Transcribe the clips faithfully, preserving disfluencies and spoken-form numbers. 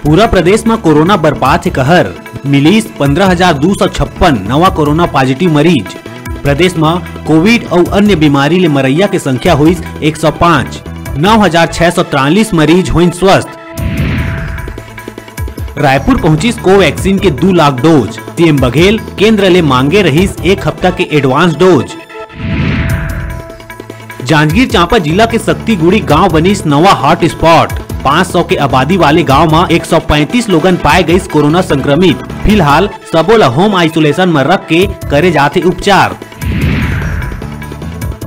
पूरा प्रदेश म कोरोना बरपात हे कहर, मिलिस पंद्रह हजार दू सौ छप्पन नवा कोरोना पॉजिटिव मरीज। प्रदेश म कोविड अउ अन्य बीमारी ले मरइया के संख्या होइस एक सौ पाँच, नौ हजार छह सौ तिरालीस मरीज होइन स्वस्थ। रायपुर पहुंचिस कोवैक्सीन के दू लाख डोज, सीएम बघेल केंद्र ले मांगे रहिस एक हफ्ता के एडवांस डोज। जांजगीर चांपा जिला के सक्तीगुड़ी गांव बनिस नवा हॉट स्पॉट। पाँच सौ के आबादी वाले गांव म एक सौ पैंतीस लोगन पाए गइस कोरोना संक्रमित। फिलहाल सबो ल होम आइसोलेशन म रख के करे जाथे उपचार।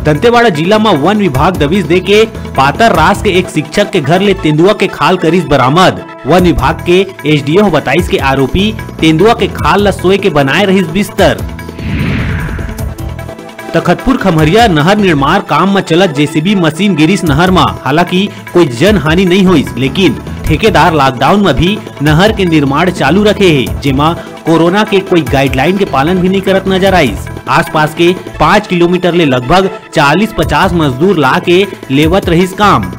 दंतेवाड़ा जिला म वन विभाग दबिश दे के पातर रास के एक शिक्षक के घर ले तेंदुआ के खाल करिस बरामद। वन विभाग के एसडीओ ह बताइस के आरोपी तेंदुआ के खाल ल सोए के बनाए रहिस बिस्तर। तखतपुर खम्हरिया नहर निर्माण काम म चलत जेसीबी मशीन गिरिस नहर म। हालांकि कोई जनहानि नइ होइस, लेकिन ठेकेदार लॉकडाउन म भी नहर के निर्माण चालू रखे हे, जेमा कोरोना के कोई गाइडलाइन के पालन भी नइ करत नजर आइस। आसपास के पाँच किलोमीटर ले लगभग चालीस पचास मजदूर ला के लेवत रहिस काम।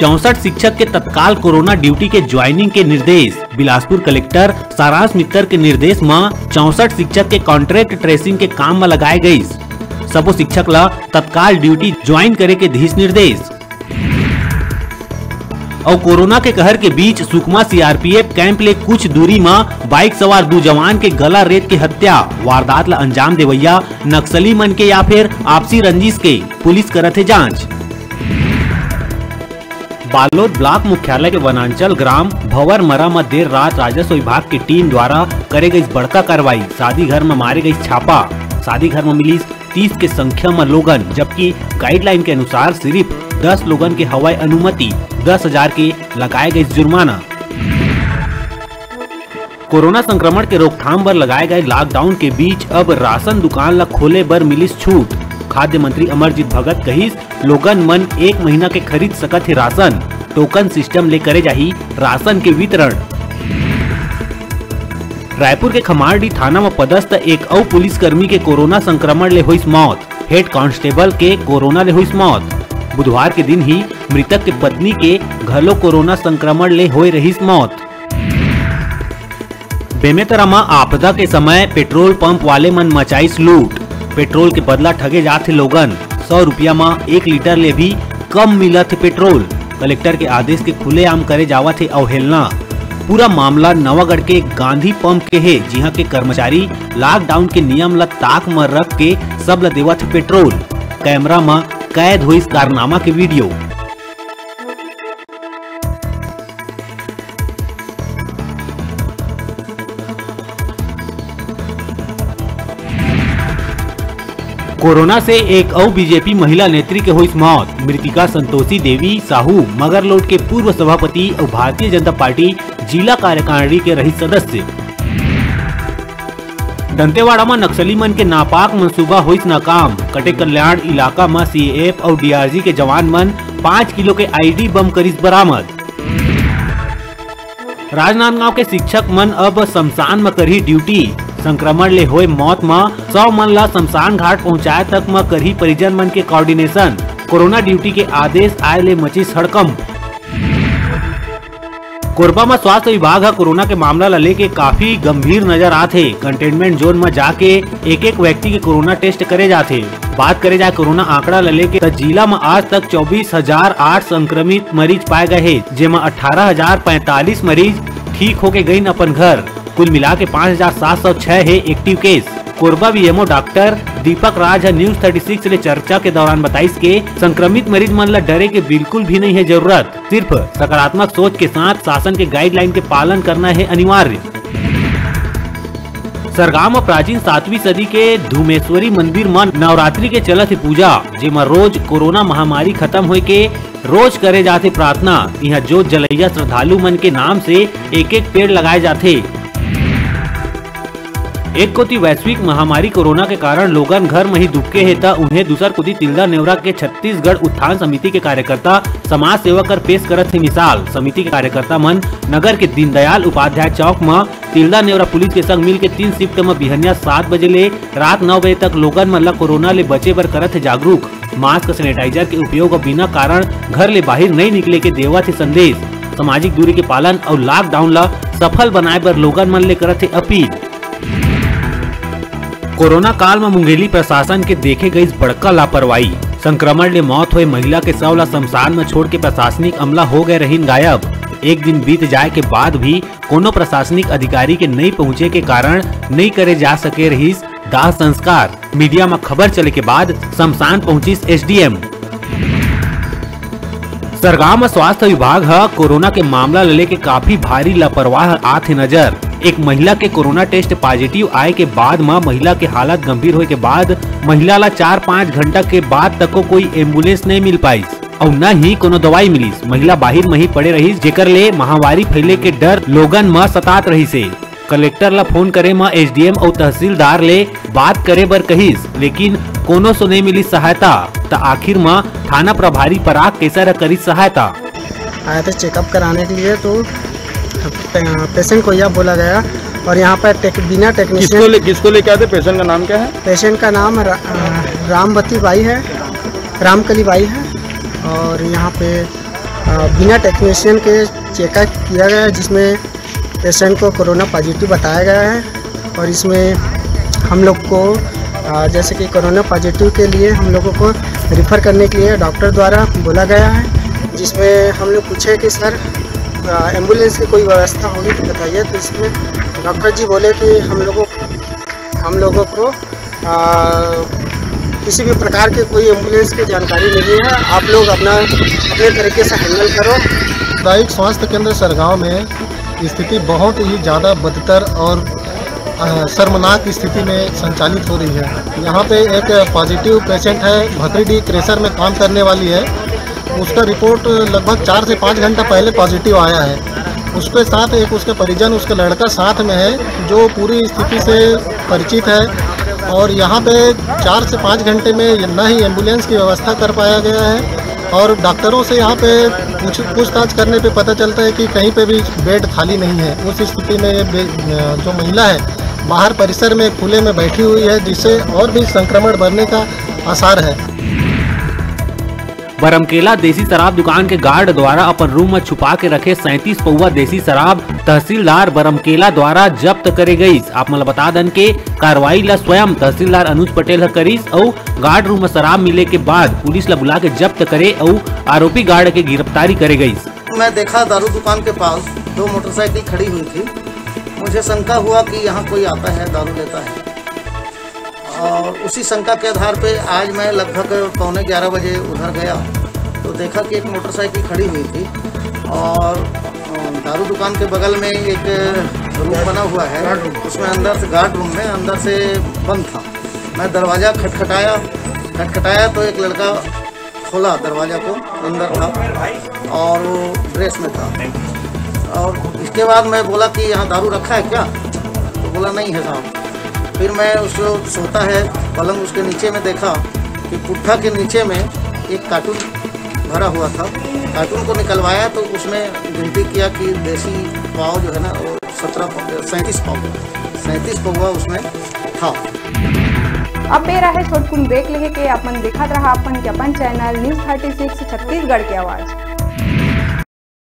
चौसठ शिक्षक के तत्काल कोरोना ड्यूटी के ज्वाइनिंग के निर्देश। बिलासपुर कलेक्टर सारांश मित्तर के निर्देश म चौसठ शिक्षक के कॉन्ट्रैक्ट ट्रेसिंग के काम म लगाए गइस। सबो शिक्षक ल तत्काल ड्यूटी ज्वाइन करे के दिस निर्देश। अउ कोरोना के कहर के बीच सुकमा सीआरपीएफ कैंप ले कुछ दूरी म बाइक सवार दू जवान के गला रेत के हत्या। वारदात ल अंजाम देवइया नक्सली मन के या फिर आपसी रंजिश के, पुलिस करत हे जांच। बालोद ब्लॉक मुख्यालय के वनांचल ग्राम भंवरमरा म देर रात राजस्व विभाग के टीम द्वारा करे गइस बड़का कार्रवाई। शादी घर म मारे गइस छापा। शादी घर म मिलिस तीस के संख्या म लोगन, जबकि गाइडलाइन के अनुसार सिरिफ दस लोगन के हवय अनुमति। दस हजार के लगाए गइस जुर्माना। कोरोना संक्रमण के रोकथाम बर लगाए गए लॉकडाउन के बीच अब राशन दुकान ला खोले बर मिलिस छूट। खाद्य मंत्री अमरजीत भगत कहिस, लोगन मन एक महीना के खरीद सकत हे राशन। टोकन सिस्टम ले करे जाही राशन के वितरण। रायपुर के खमारडीह थाना म पदस्थ एक अउ पुलिसकर्मी के कोरोना संक्रमण ले होइस मौत। हेड कांस्टेबल के कोरोना ले होइस मौत। बुधवार के दिन ही मृतक के पत्नी के घलो कोरोना संक्रमण ले होए रहिस मौत। बेमेतरा म आपदा के समय पेट्रोल पंप वाले मन मचाइस लूट। पेट्रोल के बदला ठगे जाथे लोगन। सौ रुपया म एक लीटर ले भी कम मिलत हे पेट्रोल। कलेक्टर के आदेश के खुलेआम करे जावत हे अवहेलना। पूरा मामला नवागढ़ के गांधी पंप के हे, जिहां के कर्मचारी लॉकडाउन के नियम ल ताक म रख के सब ल देवत हे पेट्रोल। कैमरा म कैद होइस कारनामा के वीडियो। कोरोना से एक अउ बीजेपी महिला नेत्री के होइस मौत। मृतिका संतोषी देवी साहू मगरलोड के पूर्व सभापति अउ भारतीय जनता पार्टी जिला कार्यकारिणी के रहिस सदस्य। दंतेवाड़ा म नक्सली मन के नापाक मंसूबा होइस नाकाम। कटेकल्याण इलाका म सीएएफ अउ डीआरजी के जवान मन पाँच किलो के आईडी बम करिस बरामद। राजनांदगांव के शिक्षक मन अब शमशान म करही ड्यूटी। संक्रमण ले होए मौत म शव मन ल शमशान घाट पहुंचाए तक म करही परिजन मन के कोऑर्डिनेशन। कोरोना ड्यूटी के आदेश आए ले मचिस हड़कंप। कोरबा म स्वास्थ्य विभाग ह कोरोना के मामला ल लेके काफी गंभीर नजर आत हे। कंटेनमेंट जोन म जाके एक-एक व्यक्ति के कोरोना टेस्ट करे जाथे। बात करे जाए कोरोना आंकड़ा ल लेके, त जिला म आज तक चौबीस हजार आठ संक्रमित मरीज पाए गए हे, जेमा अट्ठारह हजार पैंतालीस मरीज ठीक होके गइन अपन घर। कुल मिला के पाँच हजार सात सौ छह हे active case. Korba VMO doctor Deepak Raj ह न्यूज थर्टी सिक्स ले चर्चा के दौरान बताइस के संक्रमित मरीज मन ल डरे के बिल्कुल भी नहीं है जरूरत, सिर्फ सकारात्मक सोच के साथ शासन के गाइडलाइन के पालन करना है अनिवार्य। सरगांव म प्राचीन सातवीं सदी के धूमेश्वरी मंदिर म नवरात्रि के चलत हे पूजा, जेमा रोज कोरोना महामारी खत्म होए के रोज करे जाथे प्रार्थना। इहां जोत जलैया श्रद्धालु मन के नाम से एक-एक पेड़ लगाए जाथे। एक कोति वैश्विक महामारी कोरोना के कारण लोगन घर म ही दुबके हे, त उहें दूसर कोति तिल्दा नेवरा के छत्तीसगढ़ उत्थान समिति के कार्यकर्ता समाज सेवक कर पेश करत हे मिसाल। समिति के कार्यकर्ता मन नगर के दीनदयाल उपाध्याय चौक म तिल्दा नेवरा पुलिस के संग मिलके तीन शिफ्ट म बिहनिया सात बजे ले रात नौ बजे तक लोगन मन ल कोरोना ले बचे बर करत हे जागरूक। मास्क, सैनिटाइजर के उपयोग अउ बिना कारण घर ले बाहिर नइ निकले के देवत हे संदेश। सामाजिक दूरी के पालन अउ लॉकडाउन ला सफल बनाए बर लोगन मन ले करत हे अपील। कोरोना काल म मुंगेली प्रशासन के देखे गईस बड़का लापरवाही। संक्रमण ले मौत होए महिला के शव ला शमशान म छोड़ के प्रशासनिक अमला हो गए रहिन गायब। एक दिन बीत जाए के बाद भी कोनो प्रशासनिक अधिकारी के नई पहुंचे के कारण नई करे जा सके रहिस दाह संस्कार। मीडिया म खबर चले के बाद शमशान पहुंचिस एसडीएम। सरगांव म स्वास्थ्य विभाग ह कोरोना के मामला ल लेके काफी भारी लापरवाह आत हे नजर। एक महिला के कोरोना टेस्ट पॉजिटिव आए के बाद म महिला के हालत गंभीर होए के बाद महिला ला चार पाँच घंटा के बाद तको कोई एम्बुलेंस नहीं मिल पाइस अउ न ही कोनो दवाई मिलिस। महिला बाहिर म ही पड़े रहिस, जेकर ले महामारी फैले के डर लोगन म सतात रहिस हे। कलेक्टर ला फोन करे म एसडीएम अउ तहसीलदार ले बात करे बर कहिस, लेकिन कोनो सो नइ मिलिस सहायता। त आखिर म थाना प्रभारी पराग केसर ह करिस सहायता। आए थे चेकअप कराने के लिए, तो पे-, पेशेंट को यह बोला गया और यहाँ पर टेक-, बिना किसको टेक्नीशियन ले, किसको लेके आए थे? पेशेंट का नाम क्या है? पेशेंट का नाम रा-, अ, रामवती बाई है, रामकली बाई है। और यहाँ पे, अ, बिना टेक्नीशियन के चेकअप किया गया, जिसमें पेशेंट को कोरोना पॉजिटिव बताया गया है और इसमें हम लोग को, अ, जैसे कि कोरोना पॉजिटिव के लिए हम लोगों को रिफ़र करने के लिए डॉक्टर द्वारा बोला गया है, जिसमें हम लोग पूछे कि सर, अ, एम्बुलेंस की कोई व्यवस्था होगी तो बताइए। तो इसमें डॉक्टर जी बोले कि हम लोगों हम लोगों को, अ, किसी भी प्रकार के कोई एम्बुलेंस की जानकारी नहीं है। आप लोग अपना, अपने तरीके से हैंडल करो। सामुदायिक स्वास्थ्य केंद्र सरगांव में स्थिति बहुत ही ज़्यादा बदतर और, अ, शर्मनाक स्थिति में संचालित हो रही है। यहाँ पे एक पॉजिटिव पेशेंट है, भतरीडीह क्रेशर में काम करने वाली है। उसका रिपोर्ट लगभग चार से पाँच घंटा पहले पॉजिटिव आया है। उसके साथ एक उसका परिजन, उसका लड़का साथ में है, जो पूरी स्थिति से परिचित है। और यहाँ पे चार से पाँच घंटे में न ही एम्बुलेंस की व्यवस्था कर पाया गया है और डॉक्टरों से यहाँ पे पूछ, पूछताछ करने पे पता चलता है कि कहीं पे भी बेड खाली नहीं है। उस स्थिति में ये बे-, जो महिला है, बाहर परिसर में खुले में बैठी हुई है, जिससे और भी संक्रमण बढ़ने का आसार है। बरमकेला देसी शराब दुकान के गार्ड द्वारा अपन रूम म छुपा के रखे सैंतीस पौवा देसी शराब तहसीलदार बरमकेला द्वारा जब्त करे गईस। आप मन ल बता दन के कार्रवाई ल स्वयं तहसीलदार अनुज पटेल ह करिस अउ गार्ड रूम म शराब मिले के बाद पुलिस ल बुला के जब्त करे अउ आरोपी गार्ड के गिरफ्तारी करे गईस। मैं देखा दारू दुकान के पास दो मोटरसाइकिल खड़ी हुई थी। मुझे शंका हुआ कि यहाँ कोई आता है, दारू लेता है। और उसी शंका के आधार पे आज मैं लगभग पौने ग्यारह बजे उधर गया तो देखा कि एक मोटरसाइकिल खड़ी हुई थी और, अ, दारू दुकान के बगल में एक रूम बना हुआ है, उसमें अंदर से, गार्ड रूम में अंदर से बंद था। मैं दरवाज़ा खटखटाया, खटखटाया तो एक लड़का खोला दरवाज़ा को, अंदर था और वो ड्रेस में था। और इसके बाद मैं बोला कि यहाँ दारू रखा है क्या, तो बोला, "नहीं है साहब।" फिर मैं उसको, सोता है पलंग, उसके नीचे में देखा कि पुट्ठा के नीचे में एक कार्टून भरा हुआ था। कार्टून को निकलवाया तो उसमें गिनती किया कि देसी पाव जो है ना, वो सत्रह पाव, सैंतीस पाव, सैंतीस पौवा उसमें था। अब बेरा है छोटकुन ब्रेक लेहे के। अपन देखत रहा अपन के अपन channel news thirty six Chhattisgarh के आवाज़।